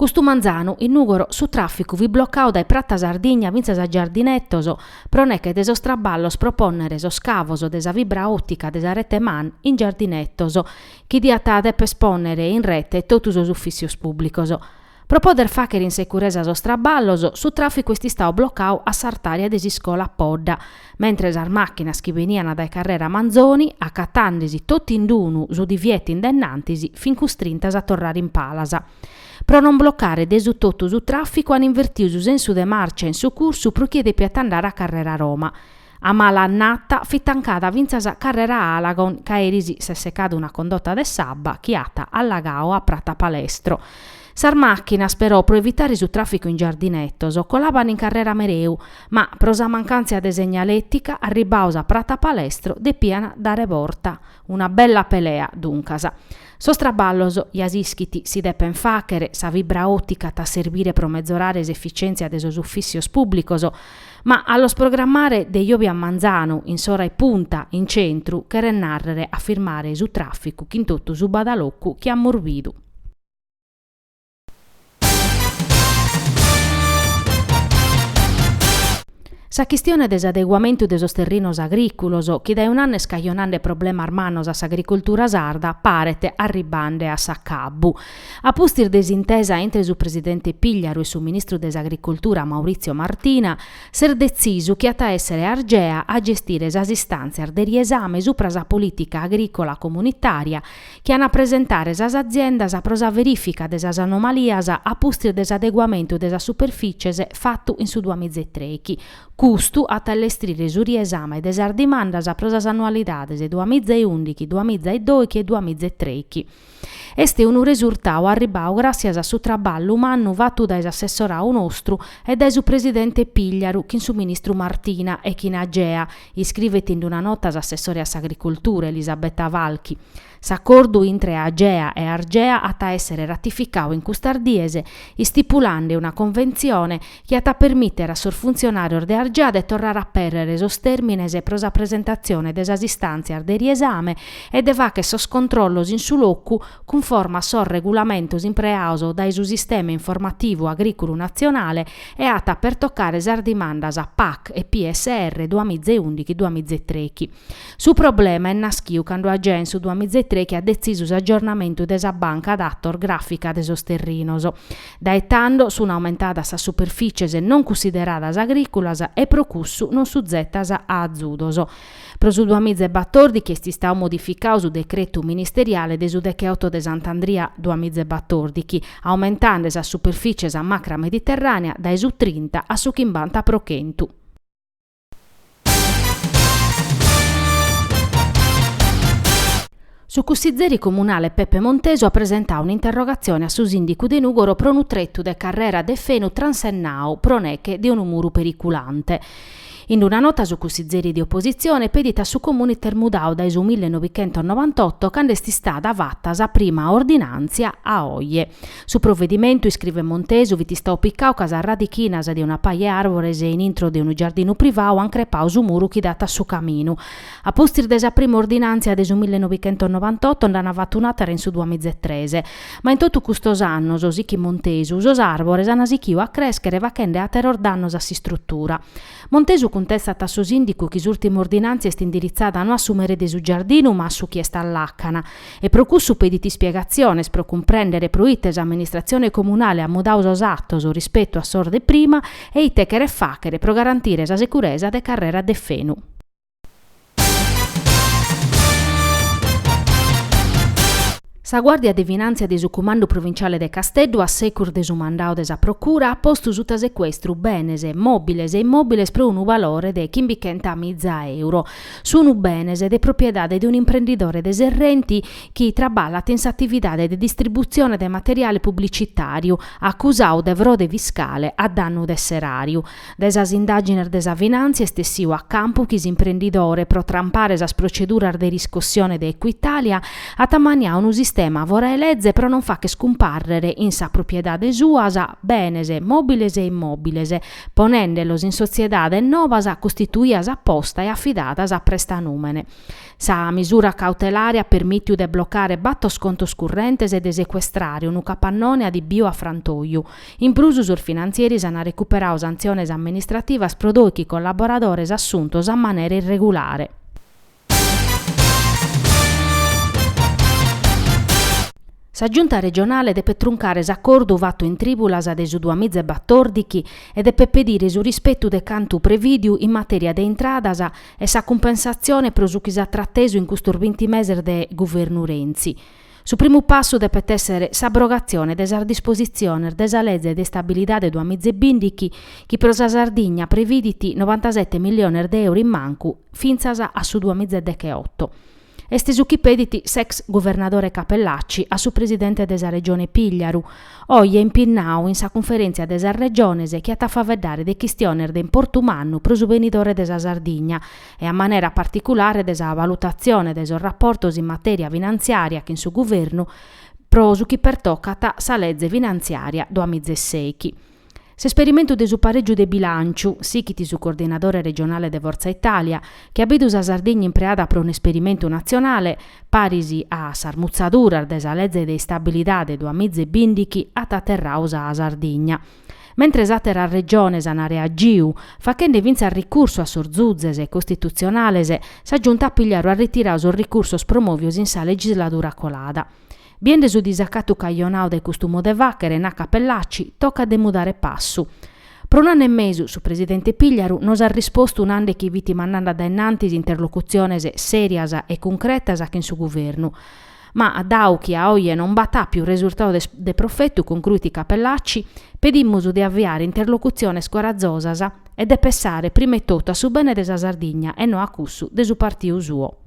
Custu manzanu, in Nùgoro, su tràficu fit blocadu dae Prata Sardigna fintzas a Giardinetos pro neche de sos traballos pro pònnere sos cavos de sa fibra òtica de sa rete MAN in Giardinetos, chi diant deper pònnere in rete totu sos ufìssios pùblicos. Pro poder fàghere in securesa sos traballos, su tràficu est istadu blocadu a s'artària de s'iscola Podda, mentres sas màchinas chi beniant dae carrera Manzoni, acatende·si totu in unu su divietu in dennantis, fin custrintas a torrare in palas. Pro non blocare de su totu su tràficu an invertiu su sensu de màrcia in su cursu pro chie depiat andare a carrera Roma. A mala annata fit tancada fintzas carrera Alagon ca eris s'est secada una condotta de s'abba chi at allagadu a Prata Palestro. Sas màchinas però pro evitare su tràficu in Giardinetos colaban in carrera Mereu, ma pro sa mancàntzia de segnalètica arribbados a Prata Palestro depian dare borta. Una bella pelea, duncas. Sos traballos, ja s'ischit, si depent fàghere, sa fibra òtica at a serbire pro mezorare s'eficèntzia de sos ufìssios pùblicos, ma a los programmare de jòbia a manzanu, in s'ora 'e punta, in centru, cheret nàrrere a firmare su tràficu chin totu su badalocu chi amus bidu. Sa chistione de s'adeguamentu de sos terrinos agrìculos, chi dae un'annu est cajonende problemas mannos a s'agricoltura sarda, paret arribbende a s'acabbu. A pustis de s'intesa intre su presidente Pigliaru e su ministru de s'Agricoltura Maurizio Martina, s'est detzisu chi at a èssere Argea a gestire sas istàntzias de riesame supra sa polìtica agrìcola comunitària chi an a presentare sas aziendas pro sa verìfica de sas anomalias a pustis de s'adeguamentu de sas superfìcies fatu in su duamiza e trèichi. Custu at a allestrire su riesame de sas dimandas pro sas annualidades duamiza e ùndighi, duamiza e dòichi e duamiza e trèichi. Est unu resurtadu arribbadu gràssias a su traballu mannu fatu dae s'assessoradu nostru e dae su presidente Pigliaru chin su ministru Martina e chin Agea, iscrivet in una nota s'assessore a s'agricoltura Elisabetta Falchi. S'acordu intre Agea e Argea at a èssere ratificadu in custas dies, istipulende una conventzione chi at a permìtere a sos funtzionàrios de Argea de torrare a apèrrere sos tèrmines pro sa presentatzione de sas istàntzias de riesame e de fàghere sos controllos in su locu cunforma a sos regulamentos impreados dae su Sistema Informativu Agrìculu Natzionale e at a pertocare sas dimandas PAC e PSR duamiza e ùndighi duamiza e trèichi. Su problema est naschidu cando Agea in su duamiza e trèichi at detzisu s'agiornamentu de sa banca datos gràfica de sos terrinos. Dae tando sun aumentadas sas superfìcies non cussideradas agrìculas e pro cussu non suzetas a azudos. Pro su duamiza e batòrdichi est istadu modificadu su decretu ministeriale de su decheoto de Sant'Andria duamiza e batòrdichi, aumentende sas superfìcies a macra mediterrànea dae su trinta a su chimbanta pro chentu. Su cussizeri comunale Peppe Montesu at presentadu un'interrogatzione a su sìndicu de Nùgoro pro unu tretu de carrera de fenu transennadu pro neche de unu muru periculante. In una nota su cussizeri de opositzione pedit a su Comune ite est mudadu dae su millenovichentosnovantotto cando est istada fata sa prima ordinàntzia a oje. Su provedimentu, iscrivet Montesu, fit istadu picadu ca sas radichinas de una paja 'e àrbores in intro de unu giardinu privadu ant crepadu su muru chi dat a su caminu. A pustis de sa prima ordinàntzia de su millenovichentosnovantotto nd'ant fatu un'àtera in su duamiza e tres. Ma in totu custos annos, sichit Montesu, sos àrbores ant sighidu a crèschere faghende àteros dannos a s'istrutura. Montesu cuntestat a su sìndicu chi s'ùrtima ordinàntzia est indiritzada no a su mere de su giardinu ma a su chi est a làcana e pro cussu pedit ispiegatziones pro cumprèndere pro ite s'amministratzione comunale at mudadu sos atos rispetu a sos de prima e ite cheret fàghere pro garantire sa seguresa de carrera Deffenu. Sa Guàrdia de Finàntzia de su Cumandu Provinciale de Casteddu, a secus de su mandadu de sa Procura, at postu suta secuestru benes, mòbiles e immòbiles pro unu valore de chimbichentamìgia euro. Sunu benes de propiedade de un'imprendidore de Serrenti chi traballat in s'atividade de distributzione de materiale publicitàriu, acusadu de frode fiscale a dannu de s'eràriu. Dae sas indàgines de sa Finàntzia est essiu a campu chi s'imprendidore, pro trampare sas proceduras de riscossione de Equitalia, at ammaniadu unu sistema. sistema fora 'e leze pro non fagher cumpàrrere in sa propiedade suas benes mòbiles e immòbiles, ponende·los in sotziedades nobas costituias aposta e afidadas a prestanùmene. Sa misura cautelare at permìtiu de blocare bator contos currentes e de secuestrare unu capannone adibiu a frantoiu. In prus sos finantzieris ant recuperadu santziones amministrativas pro dòichi collaboradores assuntos a manera irregulare. Sa Giunta regionale depet truncare s'acordu fatu in trìbulas de su duamiza e batòrdichi e depet pedire su rispetu de cantu prevìdiu in matèria de intradas e sa cumpensatzione pro su chi s'at tratesu in custos binti meses de guvernu Renzi. Su primu passu depet èssere s'abrogatzione de sas dispositziones de sa leze de istabilidade duamiza e bìndichi chi pro sa Sardigna previdit novantasete milliones de euro in mancu fintzas a su duamiza e decheoto. Est su chi pedit s'ex guvernadore Cappellacci a su presidente de sa Regione Pigliaru, oje impinnadu in sa cunferèntzia de sas Regiones chi at a faeddare de chistiones de importu mannu pro su benidore de sa Sardigna e a manera particulare de sa valutatzione de sos raportos in matèria finantziària chin su Guvernu pro su chi pertocat sa leze finantziària duamiza e sèichi. S'esperimentu de su parègiu de bilànciu, sighit su coordinadore regionale de Forza Italia, chi at bidu sa Sardigna impreada pro un'esperimentu natzionale, paris a sas mutzaduras de sa leze de istabilidade duamiza e bìndichi, at aterradu sa Sardigna. Mentres àteras regiones ant reagidu, faghende fintzas ricursu a sos zuzes costitutzionales, sa Giunta Pigliaru at ritiradu sos ricursos promòvios in sa legisladura colada. Biende su disacatu cajonadu dae custu modu 'e fàghere, nat Cappellacci, tocat de mudare passu. Pro un'annu e mesu su presidente Pigliaru nos at rispostu nande chi fit mandande a dae innantis interlocutziones sèrias e cuncretas chin su guvernu. Ma dau chi a oje non b'at àpiu resurtados de profetu, concruit Cappellacci, pedimus de aviare interlocutziones corazosas e de pessare prima 'e totu a su bene de sa Sardigna e no a cussu de su partiu suo.